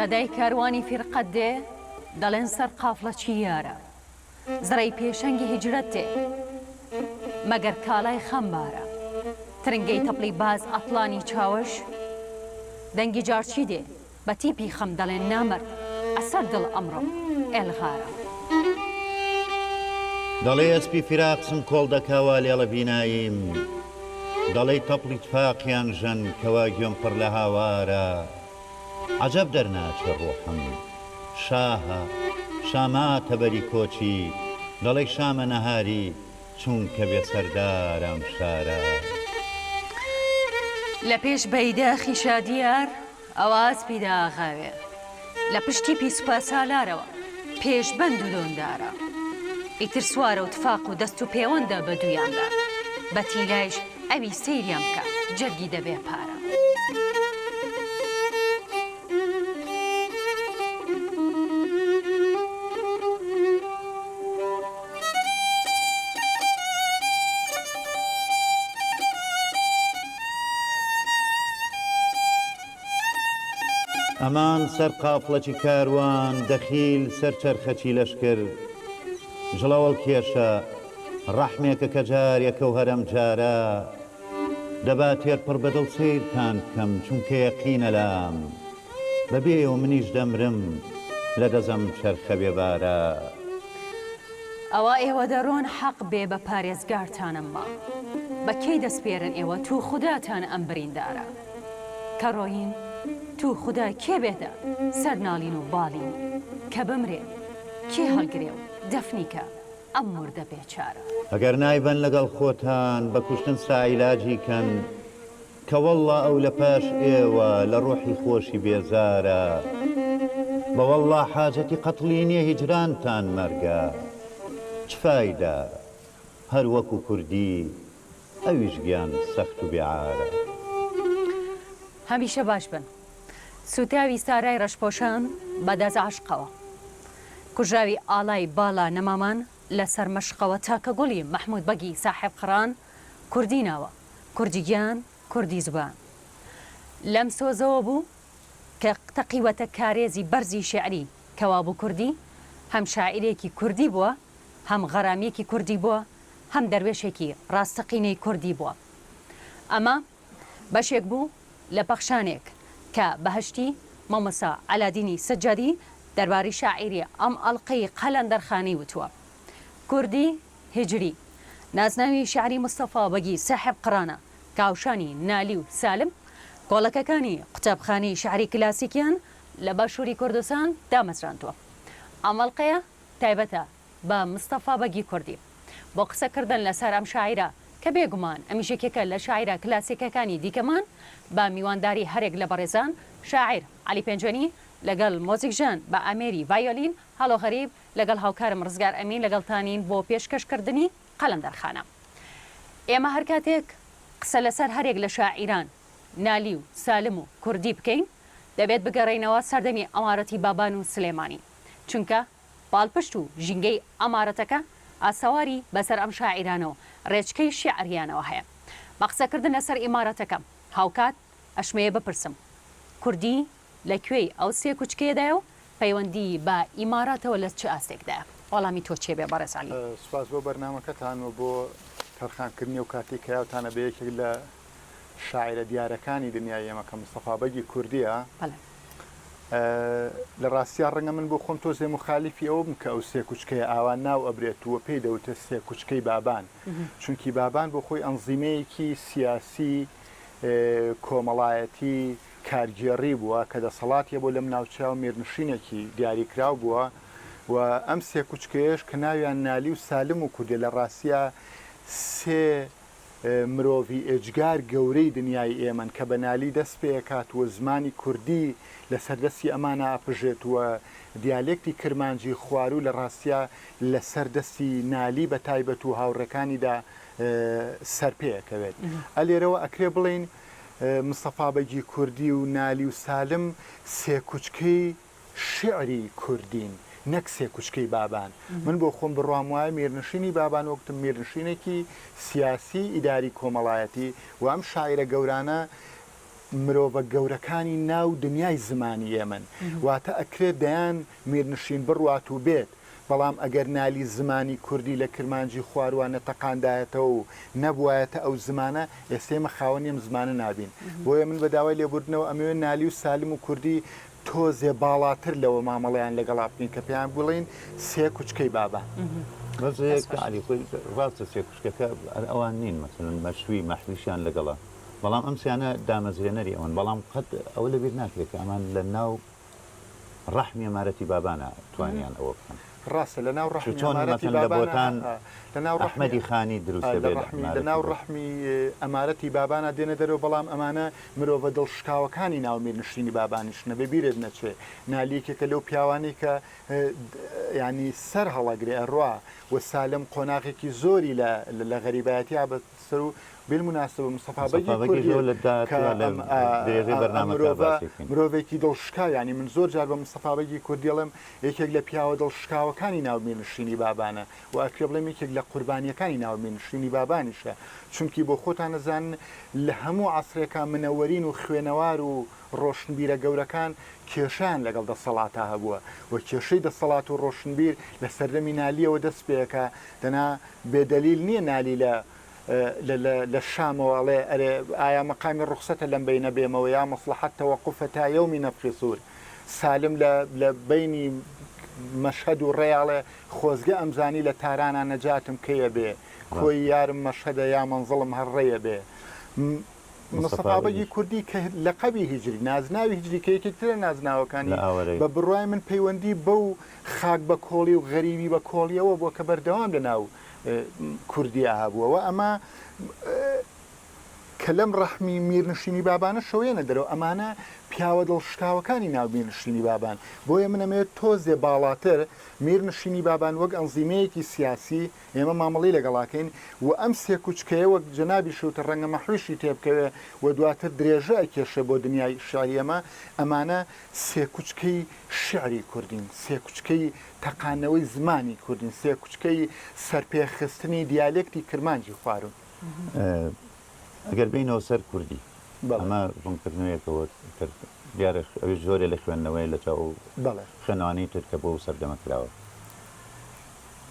سەدای کاروانی فیرقەت دێ دەڵێن سەر قافڵەچی یارە زڕەی پێشەنگی هیجرەت دێ مەگەر کاڵای خەمبارە ترنگەی تەپڵی باز ئەتڵانی چاوش دەنگی جارچی دێ بە تیپی خەم دەڵێن نامەرد ئەسەر دڵ ئەمڕۆ ئێلغارە. دەڵێی ئەسپی فیراق سم کۆڵ دەکا وا لێڵە بیناییم دەڵێی تەپڵی تفاقیان ژەن کەوا گوێم پڕ لە هاوارە عەجەب دەرناچێ ڕۆحم شاهە شاماتە بەری کۆچی دەڵێی شامە نەهاری چونکە بێ سەردارە ئەم شارە. لە پێش بەیداخی شادیار ئەوە ئەسپی داغاوێ لە پشتی پی سوپاسالارەوە پێشبەند و دۆندارە ئیتر سوارە و تفاق و دەست و پێوەندە بە دوویاندا بە تیلایش ئەوی سەیریان بکا جەرگی دەبێ پارە. ئەمان سەر قافڵەکی کاروان دەخیل سەر چەرخەکی لەشکر جڵەوەڵ کێشە ڕەحمێکە کە جارێکە و هەر ئەم جارە دەبا تێر پڕ بە دڵ سەیرتان بکەم چونکە یەقینە لام بە بێ ئێوە منیش دەمرم لە دەس ئەم چەرخە بێ بارە. ئەوا ئێوە دەڕۆن حەق بێ بە پارێزگارتانم ما بە کێی دەسپێرن ئێوە تو خوداتان ئەم بریندارە کە ڕۆیین تو خودا کێ بێتە سەر ناڵین و باڵینی کە بمرێ کێ هەڵگرێ و دەفنی کە ئەم مردە بێچارە. ئەگەر نایبەن لەگەڵ خۆتان بە کوشتن ساعیلاجی کەن کە وەڵڵا ئەو لە پاش ئێوە لە ڕۆحی خۆشی بێزارە بە وەڵڵا حاجەتی قەتڵی نیە هیجرانتان مەرگە چ فایدە هەر وەکو کوردی ئەویش گیان سەخت و بێ عارە. هەمیشە باش بن. سووتاوی سارای ڕەشپۆشان بە دەست عەشقەوە. کوژراوی ئاڵای باڵا نەمامان لە سەر مەشقەوە تاکە گوڵی مەحموود بەگی ساحێبقڕان کوردی ناوە کوردی گیان کوردی زبان لەم سۆزەوە بوو کە تەقیوەتە کارێزی بەرزی شیعری کەوابوو کوردی هەم شاعیرێکی کوردی بووە هەم غەرامیەکی کوردی بووە هەم دەروێشێکی ڕاستەقینەی کوردی بووە ئەمە بەشێک بوو لە پەخشانێک کە بەهەشتی مامۆستا عەلادینی سەجادی دەربارەی شاعیری ئەم ئەڵقەی قەلەندەرخانەی وتووە کوردی هیجری نازناوی شیعری مستەفا بەگی ساحێب قڕانە کاوشانی نالی و سالم کۆڵەکەکانی قوتابخانەی شیعری کلاسیکیان لە باشووری کوردستان دامەزراندووە. ئەم ئەڵقەیە تایبەتە بە مستەفا بەگی کوردی. بۆ قسەکردن لەسەر ئەم شاعیرە کە بێ گومان ئەمیش یەکێکە لە شاعیرە کلاسیکەکانی دیکەمان بە میوانداری هەرێک لە بەڕێزان شاعیر عەلی پێنجوێنی لەگەڵ مۆزیکژەن بە ئامێری ڤایۆلین هەڵۆ غەریب لەگەڵ هاوکارم ڕزگار ئەمین لەگەڵتانین بۆ پێشکەشکردنی قەلەندەرخانە. ئێمە هەر کاتێک قسە لەسەر هەرێک لە شاعیران نالی و سالم و کوردی بکەین دەبێت بگەڕێینەوە سەردەمی ئەمارەتی بابان و سلێمانی چونکە پاڵپشت و ژینگەی ئەمارەتەکە ئاسەواری بەسەر ئەم شاعیرانە و ڕێچکەی شیعریانەوە هەیە. بە قسەکردن لەسەر ئیمارەتەکە هاوکات ئەشمەیە بپرسم کوردی لە کوێی ئەو سێکوچکەیەدایە و پەیوەندی بە ئیماراتەوە لە چ ئاستێکدایە؟ وەڵامی تۆ چێ بێ بەڕێز عەلی؟ سوپاس بۆ بەرنامەکەتان و بۆ تەرخانکردنی ئەو کاتەی کە یاوتانە بە یەکێک لە شاعیرە دیارەکانی دنیای ئێمە کە مستەفا بەگی کوردییە. بەڵێ. لە ڕاستیا ڕەنگە من بۆ خۆم تۆزێ موخالیفی ئەوە بم کە ئەو سێکوچکەیە ئاوا ناو ئەبرێت و پێی دەوترێت سێکوچکەی بابان. چونکی بابان بۆ خۆی ئەنزیمەیەکی سیاسی، کۆمەڵایەتی، کارگێڕی بووە کە دەسەڵاتی هەبووە لەم ناوچەیا و میرنشینێکی دیاریکراو بووە و ئەم سێکوچکەیەش کە ناویان نالی و سالم و کوردیە لە ڕاستیا سێ مرۆڤی ئێجگار گەورەی دنیای ئێمەن کە بە نالی دەست پێکات و زمانی کوردی لەسەر دەستی ئەمانە ئەپژێت و دیالێکتی کرمانجی خواروو لە ڕاستیا لەسەر دەستی نالی بە تایبەت و هاوڕێکانیدا سەرپێ ئەکەوێت. ئە لێرەوە ئەکرێ بڵێین مستەفا بەگی کوردی و نالی و سالم سێکوچکەی شیعری کوردین نەک سێکوچکەی بابان. من بۆ خۆم بڕوام وایە میرنشینی بابان وەک وتم میرنشینێکی سیاسی ئیداری کۆمەڵایەتی و ئەم شاعیرە گەورانە. مرۆڤە گەورەکانی ناو دنیای زمانی ئێمەن. واتە ئەکرێ دەیان میرنشین بڕوات و بێت، بەڵام ئەگەر نالی زمانی کوردی لە کرمانجی خواروە نەتەقاندایەتەوە و نەبوایەتە ئەو زمانە، ئێستە ئێمە خاوەنی ئەم زمانە نابین. بۆیە من بە داوای لێبوردنەوە ئەمەوێ نالی و سالم و کوردی تۆزێ باڵاتر لەوە مامەڵەیان لەگەڵا بکەین کە پێیان بڵێین سێ کوچکەی بابان. بەس عەلی خۆی ڕاستە سێ کوچکەکە هەر ئەوان نین مەسەلەن مەشوی مەحویشیان لەگەڵە بەڵام ئەم سیانە دامەزرێنەری ئەوەن بەڵام قەت ئەوە لەبیر ناکرێت کە ئەمان لە ناو ڕەحمی ئەمارەتی بابانە توانیان ئەوە بکەن. ڕاستە لە ناو ڕەحمی چۆن ئەمارەتی مەسەلەن لە بابانە بۆتان لە ناو ڕەحمی ئەحمەدی خانی دروست لە دەبێت لە ڕەحمی لە ئەمارەتی ناو بۆتان. ڕەحمی ئەمارەتی بابانە دێنە دەرەوە بەڵام ئەمانە مرۆڤە دڵشکاوەکانی ناو میرنشینی بابانیشن ئەبێ بیرت نەچێ نالی یەکێکە لەو پیاوانەی کە یانی سەر هەڵەگرێ ئەڕوا و سالم قۆناغێکی زۆری لە لە غەریبایەتیا بە سەر و بالمناسبە مستەفا بەگی مستەفا بەگیش کوردی ئەوە لە کە داهاتووە لە ئەم درێژەی ئەم بەرنامەکە مرۆڤە باسی بکەین. مرۆڤێکی دڵشکاو یانی من زۆر جار بە مستەفا بەگی کوردی ئەڵێم یەکێک لە پیاوە دڵشکاوەکانی ناو میرنشینی بابانە و ئەکرێ بڵێم یەکێک لە قوربانیەکانی ناو میرنشینی بابانیشە چونکی بۆ خۆتان ئەزانن لە هەموو عەسرێکا منەوەرین و خوێنەوار و ڕۆشنبیرە گەورەکان کێشەیان لەگەڵ دەسەڵاتا هەبووە و کێشەی دەسەڵات و ڕۆشنبیر لە سەردەمی نالیەوە دەست پێکا دەنا بێ دەلیل نیە نالی لە لە لە لە شامەوە ئەڵێ ئەرێ ئایا مەقامی ڕوخسەتە لەم بەینە بێمەوە یا مەسڵەحەت تەوەقوفە تا یەومی نەفخی سور سالم لە لە بەینی مەشهەد و ڕێ ئەڵێ خۆزگە ئەمزانی لە تارانا نەجاتم کەیە بێ کۆی یارم مەشهەدە یا مەنزڵم هەر ڕێیە بێ مستەفا بەگی کوردی کە لەقەبی هیجری نازناوی هیجری کە یەکێک ترە نازناوەکانی بە بڕوای من پەیوەندی بەو خاک بە کۆڵی و غەریبی بە کۆڵیەوە بووە کە بەردەوام لە ناو کوردیا هەبووە و ئەمە کە لەم ڕەحمی میرنشینی بابانە شەوێنە دەرەوە ئەمانە پیاوە دڵشکاوەکانی ناو میرنشینی بابان بۆیە من ئەمەوێت تۆزێ باڵاتر میرنشینی بابان وەک ئەنزیمەیەکی سیاسی ئێمە مامەڵەی لەگەڵا کەین و ئەم سێکوچکەیە وەک جەنابیشت وتت ڕەنگە مەحویشی تێبکەوێ و دواتر درێژە ئەکێشێ بۆ دنیای شیعری ئێمە، ئەمانە سێکوچکەی شیعری کوردین، سێکوچکەی تەقاندنەوەی زمانی کوردین، سێکوچکەی سەرپێخستنی دیالێکتی کرمانجی خواروون. ئەگەر بێینەوە سەر کوردی، ئەمە ڕوونکردنەوەیەکە وەک تر دیارە ئەویش جۆرێ لە خوێندنەوەیە لە چاو ئەو خوێندنەوانەی تر کە بۆ ئەو سەردەمە کراوە.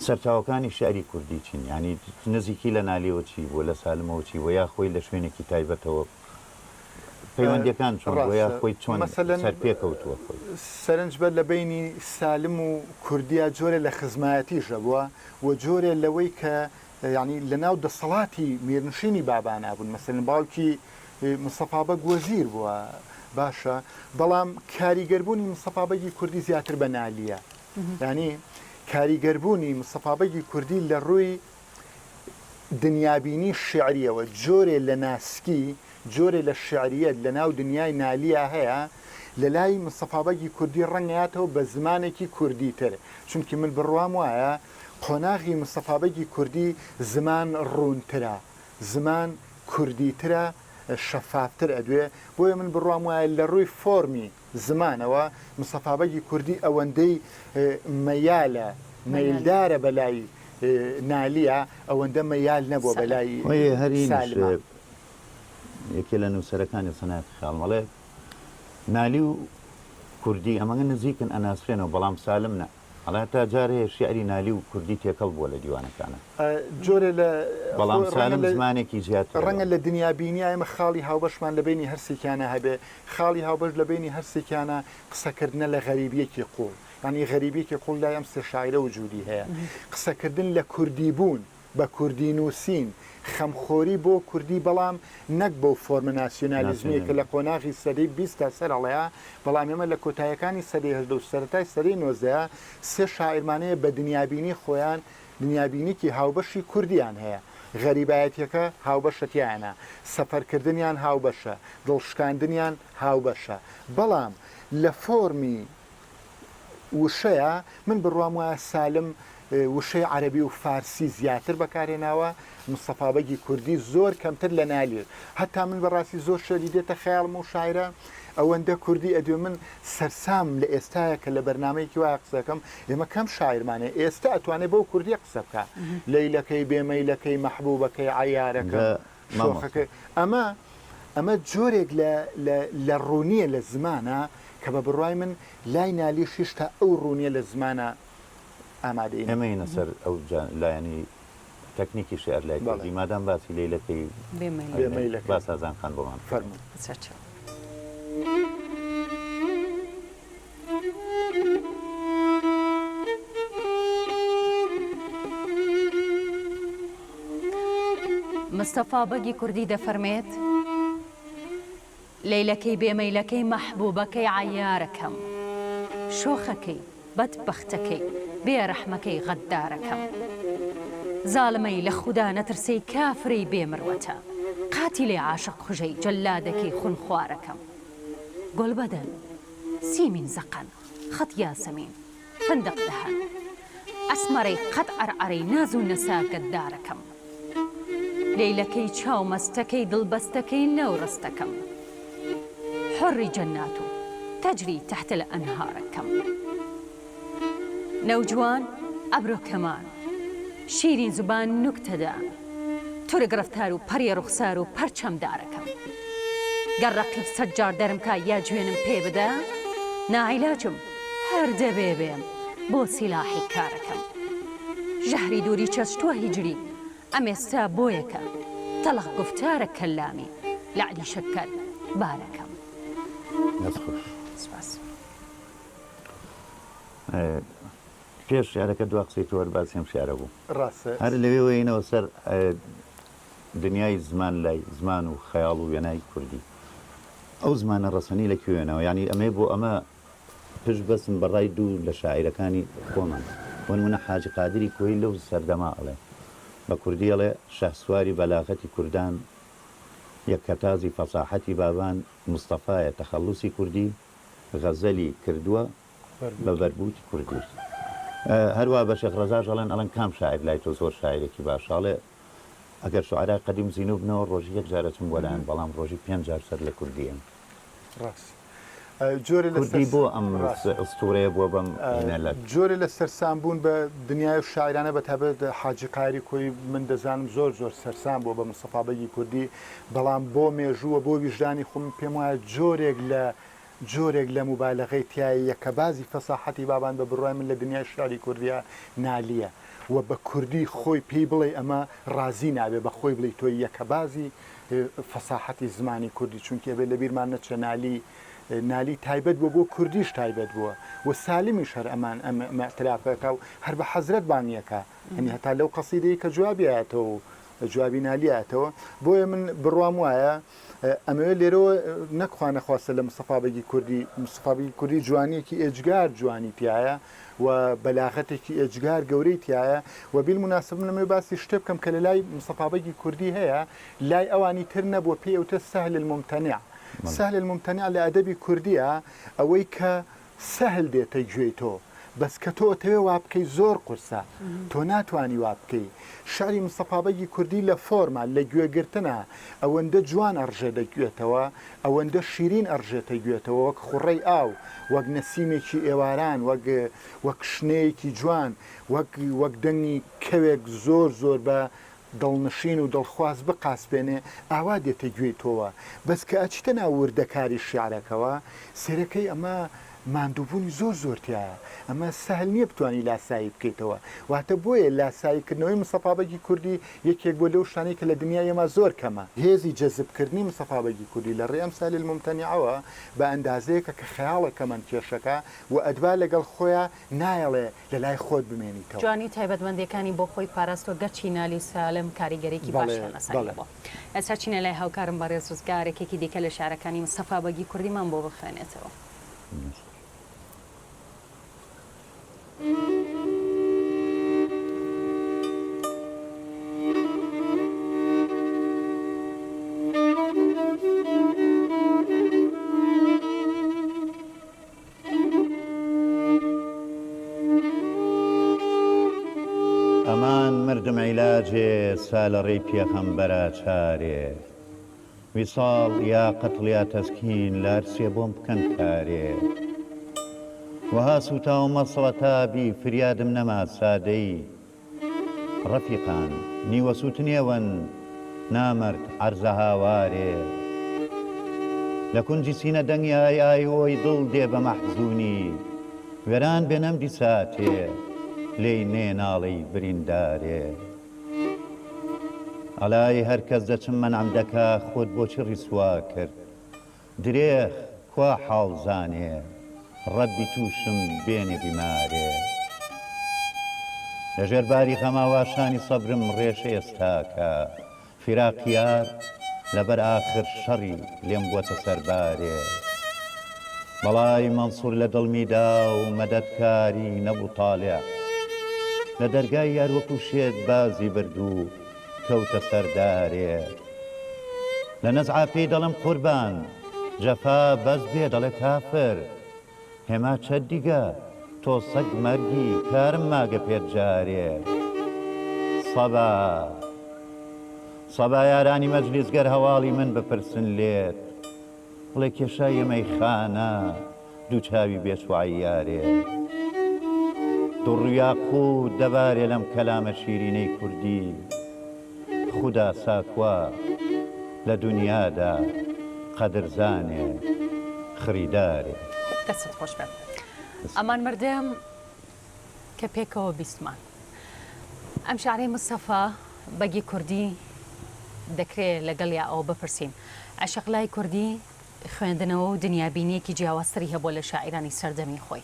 سەرچاوەکانی شیعری کوردی چین؟ یانی نزیکی لە نالیەوە چی بووە، لە سالمەوە چی بووە، یا خۆی لە شوێنێکی تایبەتەوە پەیوەندییەکان چۆن بووە، یا ڕاستە خۆی چۆن مەسەلەن سەرپێ کەوتووە خۆی؟ سەرنج بە لە بەینی سالم و کوردیا جۆرێ لە خزمایەتیش هەبووە و جۆرێ لەوەی کە یانی لە ناو دەسەڵاتی میرنشینی بابانا بوون مەسەلەن باوکی مستەفا بەگ وەزیر بووە باشە بەڵام کاریگەربوونی مستەفا بەگی کوردی زیاتر بە نالیە یانی کاریگەربوونی مستەفا بەگی کوردی لە ڕووی دنیابینی شیعرییەوە جۆرێ لە ناسکی، جۆرێ لە شیعرییەت لە ناو دنیای نالیا هەیە، لە لای مستەفا بەگی کوردی ڕەنگەیاتەوە بە زمانێکی کوردیتر، چونکی من بڕوام وایە قۆناغی مستەفا بەگی کوردی زمان ڕوونترە، زمان کوردیترە، شەفافتر ئەدوێ، بۆیە من بڕوام وایە لە ڕووی فۆرمی زمانەوە مستەفا بەگی کوردی ئەوەندەی مەیالە، مەیلدارە بە لای نالیە، ئەوەندە مەیال نەبووە بە لای سالمە. یەکێ لە نووسەرەکانی سەناتی خەیاڵم ئەڵێ نالی و کوردی ئەمەگە نزیکن ئەناسرێنەوە بەڵام سالم نا. ئەڵێ هەتا جار هەیە شیعری نالی و کوردی تێکەڵ بووە لە دیوانەکانا. جۆرێ لە بەڵام ڕەنگە سالم لە زمانێکی زیاترە ڕەنگە لەوان. لە دنیابینیا ئێمە خاڵی هاوبەشمان لە بەینی هەرسێکیانا هەبێ، خاڵی هاوبەش لە بەینی هەرسێکیانا قسەکردنە لە غەریبییەکی قووڵ. یانی غەریبییەکی قووڵ لای ئەم سێ شاعیرە وجوودی هەیە. قسەکردن لە کوردیبوون، بە کوردی نووسین، خەمخۆری بۆ کوردی بەڵام نەک بەو فۆرمە ناسیۆنالیزمییەی کە لە قۆناغی سەدەی بیستدا سەر هەڵەیا، بەڵام ئێمە لە کۆتاییەکانی سەدەی 18 و سەرەتای سەدەی نۆزدەیا سێ شاعیرمان هەیە بە دنیابینی خۆیان دنیابینیی هاوبەشی کوردییان هەیە، غەریبایەتییەکە هاوبەشە تیایانا، سەفەرکردنیان هاوبەشە، دڵشکاندنیان هاوبەشە، بەڵام لە فۆرمی وشەیە، من بڕوام وایە سالم وشەی عەرەبی و فارسی زیاتر بەکارهێناوە، مستەفا بەگی کوردی زۆر کەمتر لە نالی، هەتا من بەڕاستی زۆر شعری دێتە خەیاڵم ئەو شاعیرە ئەوەندە کوردی ئەدوێ من سەرسامم لە ئێستایا کە لە بەرنامەیەکی وایە قسە ئەکەم ئێمە کەم شاعیرمان هەیە ئێستا ئەتوانێ بەو کوردیە قسە بکا لەیلەکەی بێ مەیلەکەی مەحبوبەکەی عەیارەکەم مامۆستا. شۆخەکەی ئەمە. ئەمە جۆرێک لە لە لە ڕوونییە لە زمانا کە بە بڕوای من لای نالیش هیشتا ئەو ڕوونییە لە زمانا ئامادەی ئێمە نەبووە. یەنە سەر ئەو جا لایەنەی تەکنیکی شیعر لای بەڵێ. کوردی مادام باسی لەیلەکەی بێ مەیل. بێ مەیلەکەی. با سازان خان بۆمان بخوێنێ. فەرموو. سەرچاو. مستەفا بەگی کوردی دەفەرمێت، لەیلەکەی بێ مەیلەکەی مەحبوبەکەی عەیارەکەم، شۆخەکەی، بەدبەختەکەی، بێ رەحمەکەی غەددارەکەم. زاڵمەی لە خودا نەترسەی کافرەی بێ مروەتە، قاتیلەی عاشق کوژەی جەلادەکەی خونخوارەکەم. گوڵبەدەن، سیمین زەقەن، خەت یاسەمین، فندق دهن، ئەسمەرەی قەد عەرعەرەی ناز و نەسا گەددارەکەم. لەیلەکەی چاو مەستەکەی دڵ بەستەکەی نەورەستەکەم. حوری جەنات و تەجری تەحت الانهارەکەم. نەوجوان ئەبرۆ کەمان، شیرین زوبان نوکتەدان، تورک ڕەفتار و پەڕی ڕوخسار و پەرچەم دارەکەم. گەر ڕەقیب سەد جار دەرم کا یا جوێنم پێ بدا، ناعیلاجم هەر دەبێ بێم بۆ سیلاحی کارەکەم. ژەهری دووری چەشتووە هیجری ئەمێستا بۆیەکە، تەڵخ گوفتارە کەلامی لەعلی شەکەر بارەکەم. دەست خۆش. سپاس. پێش شیعرەکە دوا قسەی تۆ هەر باسی ئەم شیعرە بوو. ڕاستە. هەر لەوێوە یەینەوە سەر دنیای زمان لای زمان و خەیاڵ و وێنای کوردی. ئەو زمانە ڕەسەنی لە کوێ وێناوە؟ یانی ئەمەوێ بۆ ئەمە پشت بەستم بە ڕای دوو لە شاعیرەکانی خۆمان. بۆ نموونە حاجی قادری کۆیی لەو سەردەمە ئەڵێ بە کوردی ئەڵێ شەهسواری بەلاغەتی کوردان یەکەتازی فەساحەتی بابان مستەفایە تەخەڵوسی کوردی غەزەلی کردووە بە بەربووتی کوردی. هەروا بە شێخ ڕەزاش ئەڵێن ئەڵێن کام شاعیر لای تۆ زۆر شاعیرێکی باشە ئەڵێ ئەگەر شوعەرای قەدیم زینوو بنەوە ڕۆژی یەک جار ئەچم بۆ لایان بەڵام ڕۆژی پێنج جار سەر لە کوردی ئەم. ڕاست. جۆرێ لە کوردی بۆ ئەم ئوستوورەیە بووە بەم هینە لە. جۆرێ لە سەرسام بوون بە دنیای و شاعیرانە بە تایبەت حاجی قاری کۆیی من دەزانم زۆر زۆر سەرسام بووە بە مستەفا بەگی کوردی بەڵام بۆ مێژوو و بۆ ویژدانی خۆم پێم وایە جۆرێک لە جۆرێک لە موبالەغەی تیایە یەکەبازی فەساحەتی بابان بە بڕوای من لە دنیای شیعری کوردیا نالیە و بە کوردی خۆی پێی بڵێی ئەمە ڕازی نابێ بە خۆی بڵێی تۆ یەکەبازی فەساحەتی زمانی کوردی چونکی ئەبێ لە بیرمان نەچێ نالی نالی تایبەت بووە بۆ کوردیش تایبەت بووە و سالمیش هەر ئەمان ئەم ئیعترافەکا و هەر بە حەزرەت بانگیەکا یانی هەتا لەو قەسیدەی کە جوابی ئایەتەوە و جوابی نالی ئایەتەوە بۆیە من بڕوام وایە ئەمەوێ لێرەوە نەک خوا نەخواستە لە مستەفا بەگی کوردی، مستەفا بەگی کوردی جوانییەکی ئێجگار جوانی تیایە و بەلاغەتێکی ئێجگار گەورەی تیایە و بیلموناسەبە من ئەمەوێ باسی شتێ بکەم کە لە لای مستەفا بەگی کوردی هەیە لای ئەوانی تر نەبووە پێی ئەوترێت سهل الممتنع سهل الممتنع لە ئەدەبی کوردییە ئەوەی کە سەهل دێتە گوێی تۆ بەس کە تۆ ئەتەوێ وابکەی زۆر قورسە تۆ ناتوانی وابکەی شعری مستەفا بەگی کوردی لە فۆرما لە گوێ گرتنا ئەوەندە جوان ئەڕژێدە گوێتەوە ئەوەندە شیرین ئەڕژێتە گوێتەوە وەک خوڕەی ئاو وەک نەسیمێکی ئێواران وەک وەک شنەیەکی جوان وەک وەک دەنگی کەوێک زۆر زۆر بە دڵنشین و دڵخواز بقاسپێنێ ئاوا دێتە گوێی تۆوە بەس کە ئەچیتە ناو وردەکاری شیعرەکەوە سەیرەکەی ئەمە ماندووبوونی زۆر زۆر تیایە ئەمە سەهل نیە بتوانی لاسایی بکەیتەوە واتە بۆیە لاسایی کردنەوەی مستەفا بەگی کوردی یەکێک بووە لەو شتانەی کە لە دنیای ئێمە زۆر کەمە. هێزی جەزب کردنی مستەفا بەگی کوردی لە ڕێی ئەم سهل الممتنعەوە بە ئەندازەیەکە کە خەیاڵەکەمان کێشەکا و ئەتبا لەگەڵ خۆیا نایەڵێ لە لای خۆت بمێنیتەوە. جوانی و تایبەتمەندیەکانی بۆ خۆی پاراستوە گەرچی نالی و سالم کاریگەریەکی بەڵێ باشیان لەسەری بەڵێ. هەبوە. ئێستا چینە لای هاوکارم بەڕێز ڕزگار یەکێکی دیکە لە شیعرەکانی مستەفا بەگی کوردیمان بۆ بخوێنێتەوە. ئەمان مردم عیلاجێ سا لە ڕێی پێخەمبەرا چارێ ویساڵ یا قەتڵ یا تەسکین لە هەرسێ بۆم بکەن کارێ وەها سووتاوم مەسڵە تا بی فریادم نەما سادەی ڕەفیقان نیوە سووتنێوەن نامەرد عەرزە هاوارێ. لە کونجی سینە دەنگی ئای ئای ئۆی دڵ دێ بە مەحزوونی وێران بێ نەمدی ساتێ لێی نێ ناڵەی بریندارێ. ئەلای هەر کەس دەچم مەنعم دەکا خۆت بۆچی ڕیسوا کرد درێخ کوا حاڵ زانێ ڕەبی تووشم بێنێ بیمارێ لە ژێر باری غەما واشانی سەبرم ڕێشە ئێستاکە فیراقی یار لەبەر ئاخر شەڕی لێم بووەتە سەربارێ بەڵای مەنسوور لە دڵمی دا و مەدەدکاری نەبوو تالع لە دەرگای یار وەکوو شێت بازی برد و کەوتە سەر دارێ لە نەزعا پێی دەڵێم قوربان جەفا بەس بێ دەڵێ کافر هێما چەد دیگە تۆ سەگ مەرگی کارم ماگە پێت جارێ سەبا سەبا یارانی مەجلیس گەر هەواڵی من بپرسن لێت بڵێ کێشاییە مەیخانە دوو چاوی بێچوو عەیارێ دوڕ و یاقووت دەبارێ لەم کەلامە شیرینەی کوردی خودا ساکوا لە دونیادا قەدرزانێ خڕیدارێ. دەستت خۆش بێت ئەمان مردم کە پێکەوە بیستمان ئەم شعرەی مستەفا بەگی کوردی دەکرێ لەگەڵیا ئەوە بپرسین عەشق لای کوردی خوێندنەوە و دنیابینیەکی جیاوازتری هەبووە لە شاعیرانی سەردەمی خۆی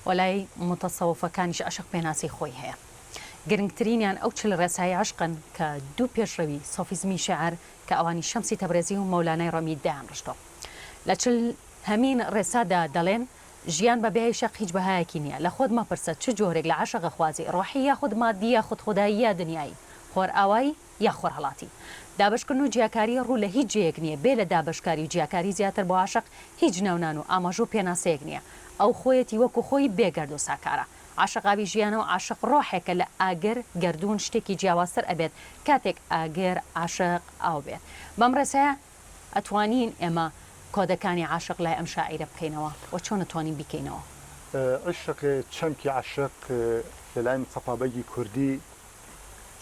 و لای موتەسەوفەکانیش عەشق پێناسەی خۆی هەیە گرنگترینیان ئەو 40 ڕێسای عەشقن کە دوو پێشڕەوی سۆفیزمی شیعر کە ئەوانی شەمسی تەبرێزی و مەولانای ڕۆمی دایانڕشتووە لە 40 هەمین ڕێسادا دەڵێن ژیان بە بێ عیشق هیچ بەهایەکی نییە، لە خۆت مەپرسە چ جۆرێک لە عەشق ئەخوازی، ڕۆحی یاخود مادی یاخود خودایی یا دنیایی، خۆرئاوایی یا خۆرهەڵاتی. دابەشکردن و جیاکاری ڕوو لە هیچ جێیەک نییە، بێ لە دابەشکاری و جیاکاری زیاتر بۆ عەشق هیچ ناونان و ئاماژە و پێناسەیەک نییە. ئەو خۆیەتی وەکو خۆی بێگەرد و ساکارە. عەشق ئاوی ژیانە و عەشق ڕۆحێکە لە ئاگر، گەردوون شتێکی جیاوازتر ئەبێت کاتێک ئاگر، عەشق، ئاو بێت. بەم ڕێسایە ئەتوانین ئێمە کۆدەکانی عاشق لای ئەم شاعیرە بکەینەوە و چۆن ئەتوانین بیکەینەوە؟ عیشق، چەمکی عەشق لە لای مستەفا بەگی کوردی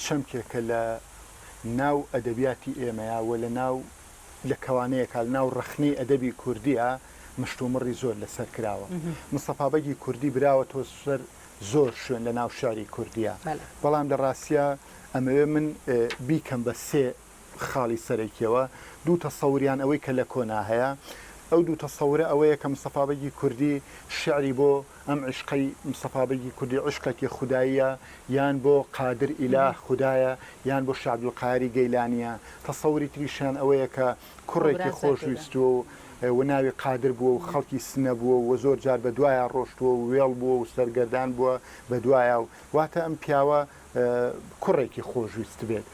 چەمکێکە لە ناو ئەدەبیاتی ئێمەیا و لە ناو لە کەوانەیەکا لە ناو ڕەخنەی ئەدەبی کوردیا مشتومڕی زۆر لە سەر کراوە. مستەفا بەگی کوردی براوەتەوە سەر زۆر شوێن لە ناو شعری کوردیا. بەڵام لە ڕاستیا ئەمەوێ من بیکەم بە سێ خاڵی سەرەکیەوە، دوو تەسەوریان ئەوەی کە لە کۆنا هەیە، ئەو دوو تەسەورە ئەوەیە کە مستەفا بەگی کوردی شیعری بۆ ئەم عیشقەی مستەفا بەگی کوردی عیشقێکی خوداییە یان بۆ قادر ئیلاه خودایە یان بۆ شا عەبدولقاهری گەیلانییە، تەسەوری تریشیان ئەوەیە کە کوڕێکی خۆشویستووە و و ناوی قادر بووە و خەڵکی سنە بووە و زۆر جار بە دوایا ڕۆشتووە و وێڵ بووە و سەرگەردان بووە بە دوایا و واتە ئەم پیاوە کوڕێکی خۆشویستبێت.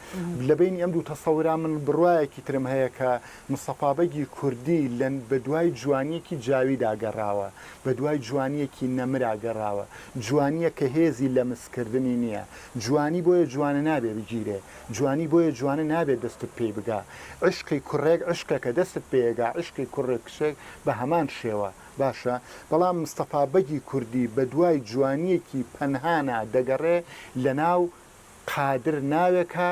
لە بەینی ئەم دوو تەسەورا من بڕوایەکی ترم هەیە کە مستەفا بەگی کوردی لە بە دوای جوانییەکی جاویدا گەڕاوە، بە دوای جوانییەکی نەمرا گەڕاوە، جوانییەک کە هێزی لەمسکردنی نییە. جوانی بۆیە جوانە نابێ بگیرێ، جوانی بۆیە جوانە نابێ دەستت پێی بگا. عیشقی کوڕێک عیشقێکە دەستت پێیەگا، عیشقی کوڕێک کچێک بە هەمان شێوە. باشە بەڵام مستەفا بەگی کوردی بەدوای جوانیەکی پەنهانا دەگەڕێ لەناو قادر ناوێکا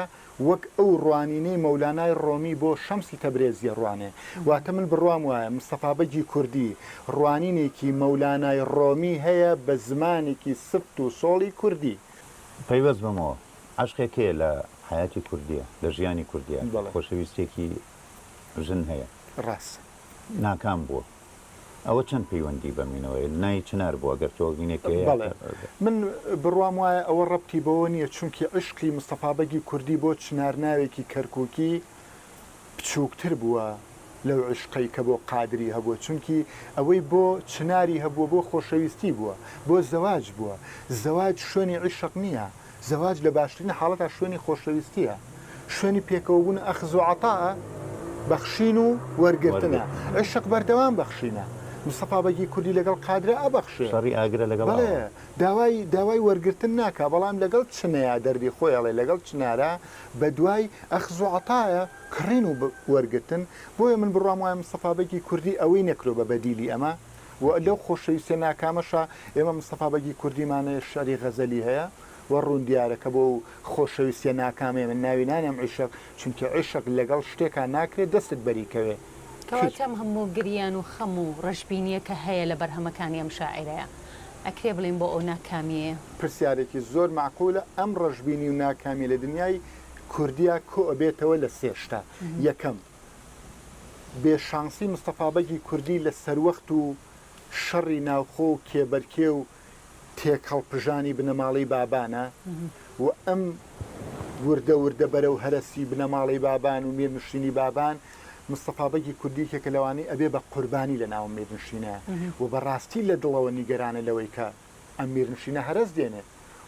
وەک ئەو ڕوانینەی مەولانای ڕۆمی بۆ شەمسی تەبرێزی ڕوانێ واتە من بڕوام وایە مستەفا بەگی کوردی ڕوانینێکی مەولانای ڕۆمی هەیە بە زمانێکی سفت و سۆڵی کوردی. پەیوەست بەمەوە عەشقێک هەیە لە حەیاتی کوردیە لە ژیانی کوردیە خۆشەویستیەکی ژن هەیە ڕاستە. ناکام بووە ئەوە چەند پەیوەندی بە مینەوە هەیە؟ نای چنار بووە گەر تۆ گینێک هەیە بەڵێ من بڕوام وایە ئەوە ڕەبتی بەوە نییە چونکی عیشقی مستەفا بەگی کوردی بۆ چنار ناوێکی کەرکوکی بچووکتر بووە لەو عیشقەی کە بۆ قادری هەبووە چونکی ئەوەی بۆ چناری هەبووە بۆ خۆشەویستی بووە بۆ زەواج بووە زەواج شوێنی عیشق نییە زەواج لە باشترین حاڵەتا شوێنی خۆشەویستییە، شوێنی پێکەوەبوون ئەخز و عەتائە، بەخشین و وەرگرتنە. عیشق بەردەوام بەخشینە. مستەفا بەگی کوردی لەگەڵ قادرا ئەبەخشێ. شەڕی ئاگرە لەگەڵ ئاوە. بەڵێ، داوای داوای وەرگرتن ناکا، بەڵام لەگەڵ چنەیا دەردی خۆی ئەڵێ، لەگەڵ چنارا بەدوای ئەخز و عەتایە، کڕین و وەرگرتن. بۆیە من بڕوام وایە مستەفا بەگی کوردی ئەوەی نەکرۆ بە بەدیلی ئەمە. و لەو خۆشەویستیە ناکامەشا ئێمە مستەفا بەگی کوردیمان هەیە شعری غەزەلی هەیە و ڕوون دیارە کە بۆ و خۆشەویستیە ناکامەیە من ناوی نانێم عیشق چونکە عیشق لەگەڵ شتێکا ناکرێ دەستت بەری کەوێ. کەواتە ئەم هەموو گریان و خەم و ڕەشبینییە کە هەیە لە بەرهەمەکانی ئەم شاعیرەیا، ئەکرێ بڵێین بۆ ئەو ناکامییەیە؟ پرسیارێکی زۆر مەعقولە، ئەم ڕەشبینی و ناکامییە لە دنیای کوردیا کۆ ئەبێتەوە لە سێ شتا، یەکەم، بێ شانسی مستەفا بەگی کوردی لە سەروەخت و شەڕی ناوخۆ و کێبەرکێ و تێکهەڵپژانی بنەماڵەی بابانە و ئەم وردە وردە بەرەو هەرەسی بنەماڵەی بابان و میرنشینی بابان، مستەفا بەگی کوردی یەکێکە لەوانەی ئەبێ بە قوربانی لە ناو میرنشینە و بە ڕاستی لە دڵەوە نیگەرانە لەوەی کە ئەم میرنشینە هەرەس دێنێ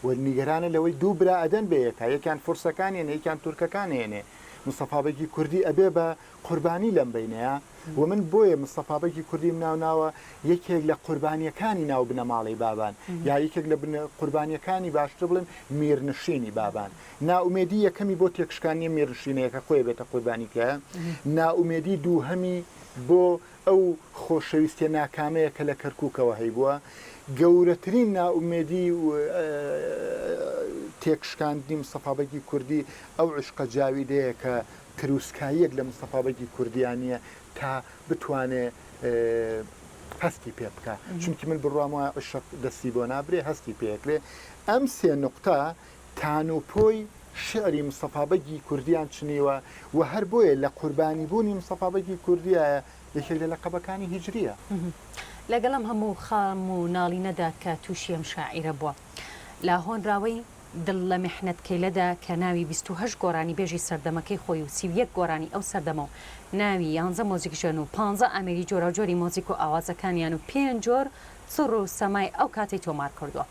و نیگەرانە لەوەی دوو برا ئەدەن بە یەکا یەکیان فورسەکان یەنێ یەکیان تورکەکان هێنێ مستەفا بەگی کوردی ئەبێ بە قوربانی لەم بەینەیا و من بۆیە مستەفا بەگی کوردیم ناو ناوە یەکێک لە قوربانیەکانی ناو بنەماڵەی بابان یا یەکێک لە قوربانیەکانی باشتر بڵێم میرنشینی بابان نائومێدی یەکەمی بۆ تێکشکاندنی میرنشینەیە کە خۆی بێتە قوربانی تیایە نائومێدی دووهەمی بۆ ئەو خۆشەویستیە ناکامەیە کە لە کەرکوکەوە هەیبووە گەورەترین نائومێدی و تێکشکاندنی مستەفا بەگی کوردی ئەو عیشقە جاویدەیە کە تروسکاییەک لە مستەفا بەگی کوردیا نییە تا بتوانێ هەستی پێ بکا چونکی من بڕوام وایە عیشق دەستی بۆ نابرێ هەستی پێ ئەکرێ ئەم سێ نوقتە تانوپۆی شیعری مستەفا بەگی کوردیان چنیوە و هەر بۆیە لە قوربانی بوونی مستەفا بەگی کوردیایە یەکێک لە لەقەبەکانی هیجرییە. لەگەڵ ئەم هەموو خەم و ناڵینەدا کە تووشی ئەم شاعیرە بووە لە هۆنراوەی، دڵ لە میحنەت کەیلەدا، کە ناوی 28 گۆرانیبێژی سەردەمەکەی خۆی و 31 گۆرانی ئەو سەردەمە و ناوی یانزە مۆزیکژەن و پانزە ئامێری جۆراوجۆری مۆزیک و ئاوازەکانیان و پێنج جۆر سڕ و سەمای ئەو کاتەی تۆمار کردووە.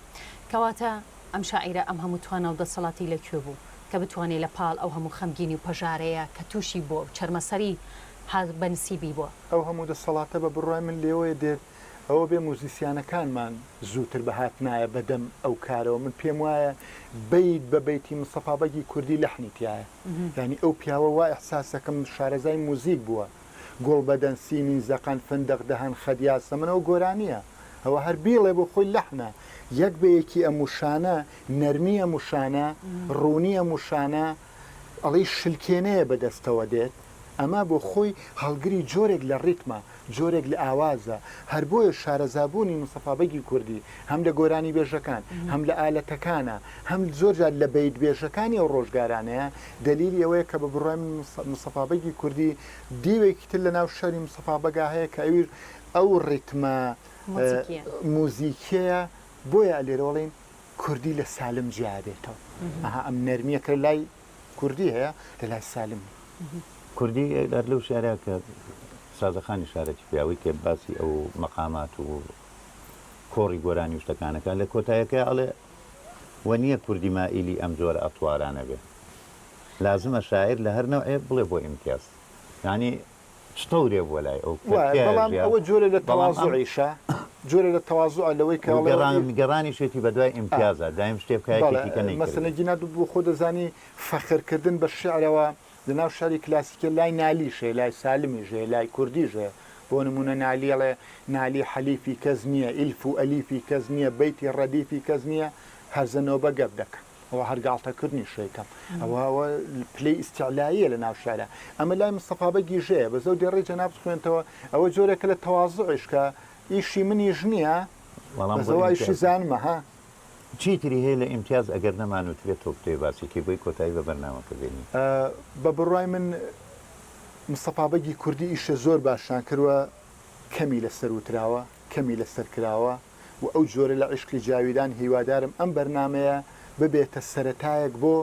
کەواتە ئەم شاعیرە ئەم هەموو توانا و دەسەڵاتەی لە کوێ بوو کە بتوانێ لە پاڵ ئەو هەموو خەمگینی و پەژارەیە کە تووشی بووە و چەرمەسەری هات بە نسیبی بووە؟ ئەو هەموو دەسەڵاتە بە بڕوای من لێوەیە دێت ئەوە بێ موزیسیانەکانمان زووتر بهاتنایە بەدەم ئەو کارەوە من پێم وایە بەیت بە بەیتی مستەفا بەگی کوردی لەحنی تیایە یانی ئەو پیاوە وا ئیحساسەکەم شارەزای موزیک بووە گوڵ بەدەن سیمین زەقەن فندق دهن خد یاسەمن ئەو گۆرانیە ئەوە هەر بیڵێ بۆ خۆی لەحنە یەک بە یەکی ئەم وشانە نەرمی ئەم وشانە ڕوونی ئەم وشانە ئەڵێی شلکێنەیە بە دەستەوە دێت ئەمە بۆ خۆی هەڵگری جۆرێک لە ڕیتمە، جۆرێک لە ئاوازە، هەر بۆیە شارەزابوونی مستەفا بەگی کوردی هەم لە گۆرانیبێژەکان، هەم لە ئالەتەکانە، هەم زۆر جار لە بەیتبێژەکانی ئەو ڕۆژگارانەیە، دەلیلی ئەوەیە کە بە بڕوای من مستەفا بەگی کوردی دیوێکی تر لە ناو شیعری مستەفا بەگا هەیە کە ئەویش ئەو ڕیتمە موزیکیەیە، بۆیە لێرەوە ئەڵێین کوردی لە سالم جیا ئەبێتەوە. ئەها ئەم نەرمییە کە لای کوردی هەیە لە لای سالم نیە. کوردی هەر لەو شیعرە کە سازەخانی شارەتی پیاوەی کە باسی ئەو مەقامات و کۆڕی گۆرانی و شتەکانەکە لە کۆتایەکەیا ئەڵێ وە نییە کوردی مائیلی ئەم جۆرە ئەتوارانە بێ لازمە شاعیر لە هەر نەوعێ بڵێ بۆ ئیمتیاز یانی چ تەورێ بووە لای ئەو کە وایە تیایا بەڵام ژیا ئەوە جۆرێ لە بەڵام ئەم تەوازوعیشە جۆرێ لە تەوازوعە لەوەی کە و ئەڵێ گەڕان گەڕانیشێتی بە دوای ئا ئیمتیازا دایم شتێ بکا بەڵێ یەکێکی کە مەسەلەن نەیکردبێ. گینا بۆ خۆ دەزانی فەخر کردن بە شیعرەوە لە ناو شیعری کلاسیکیە لای نالیش هەیە لای سالمیش هەیە لای کوردیش هەیە بۆ نموونە نالی ئەڵێ نالی حەلیفی کەس نییە ئیلف و ئەلیفی کەس نییە بەیتی ڕەدیفی کەس نییە هەرزە نۆبە گەپ دەکا. ئەوە هەر گاڵتەکردنیش یەکەم ئەوە ئەوە پلەی ئیستعلاییە لە ناو شعرا ئەمە لای مستەفا بەگی ژەیە بەس ئەو دێڕەی جەنابت خوێنتەوە ئەوە جۆرێکە لە تەوازوعیش کە ئیشی منیش نییە بەڵام بەس بۆ ئەوە ئیشی ئیمتیازە. زانمە ها. چی تری هەیە لە ئیمتیاز ئەگەر نەمانوتبێت تۆ بتەوێ باسی کەی بۆی کۆتایی بە بەرنامەکە بێنین؟ بە بڕوای من مستەفا بەگی کوردی ئیشێ زۆر باشیان کردوە کەمی لەسەر وتراوە کەمی لەسەر کراوە و ئەو جۆرە لە عیشقی جاویدان هیوادارم ئەم بەرنامەیە ببێتە سەرەتایەک بۆ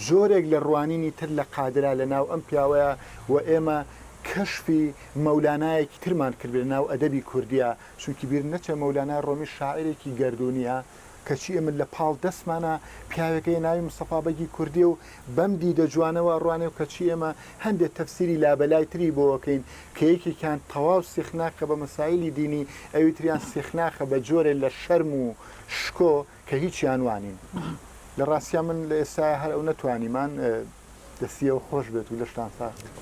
جۆرێک لە ڕوانینی تر لە قادرا لە ناو ئەم پیاوەیا و ئێمە کەشفی مەولانایەکی ترمان کردبێ لە ناو ئەدەبی کوردیا چونکی بیرت نەچێ مەولانای ڕۆمی شاعیرێکی گەردوونیە کەچی ئێمە لە پاڵ دەستمانا پیاوێک هەیە ناوی مستەفا بەگی کوردیە و بەم دیدە جوانەوە ئەڕوانێ و کەچی ئێمە هەندێ تەفسیری لابەلای تری بۆ ئەکەین کە یەکێکیان تەواو سیخناخە بە مەسایلی دینی ئەوی تریان سیخناخە بە جۆرێ لە شەرم و شکۆ کە هیچیان وا نین. لە ڕاستیا من لە ئێستایا هەر ئەو نەتوانیمان دەستی ئێوە خۆش بێت و لەشتان ساغ بێت.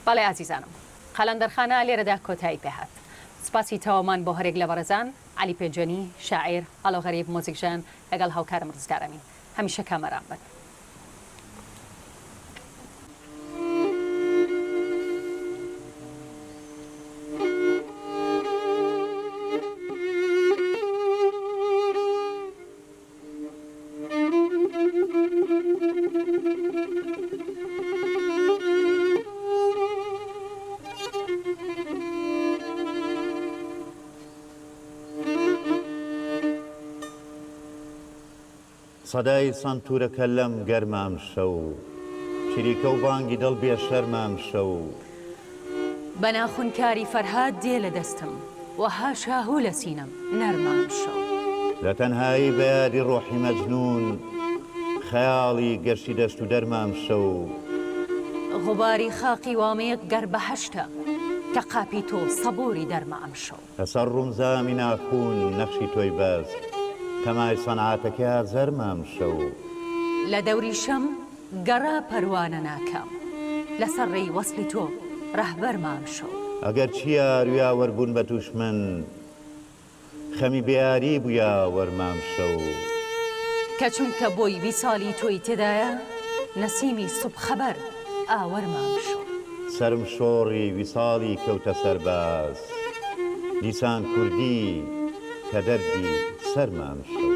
بەڵێ ئازیزانم قەلەندەرخانە لێرەدا کۆتایی پێهات. سوپاسی تەواومان بۆ هەرێک لە بەڕێزان، عەلی پێنجوێنی، شاعیر، ئاڵۆ غەریب، مۆزیکژەن، لەگەڵ هاوکارم ڕزگار ئەمین. هەمیشە کامەران بن. سەدای سەنتوورەکە لەم گەرمە ئەمشەو. چریکە و بانگی دڵ بێ شەرمە ئەمشەو. بە ناخون کاری فەرهاد دێ لە دەستم. وەها شاهوو لە سینەم نەرمە ئەمشەو. لە تەنهایی بە یادی ڕۆحی مەجنوون. خەیاڵی گەشتی دەشت و دەرمە ئەمشەو. غوباری خاقی وامێک گەر بەهەشتە. کە قاپی تۆ سەبووری دەرمە ئەمشەو. لەسەر ڕووم زامی ناخوون نەخشی تۆی بەست تەمای سەنعاتەکەی ئازەرمە ئەمشەو. لە دەوری شەم گەڕا پەروانە ناکام لەسەر ڕێی وەسڵی تۆ ڕەهبەرمە ئەمشەو. ئەگەر چی یار و یاوەر بوون بە دوشمن خەمی بێیاری بوو یاوەرمە ئەمشەو. کە چونکە بۆی ویساڵی تۆی تێدایە نەسیمی سوبح خەبەر ئاوەرمە ئەمشەو. سەرم شۆڕی ویساڵی کەوتە سەر باز دیسان کوردی کە دەردی سەرمە ئەمشەو.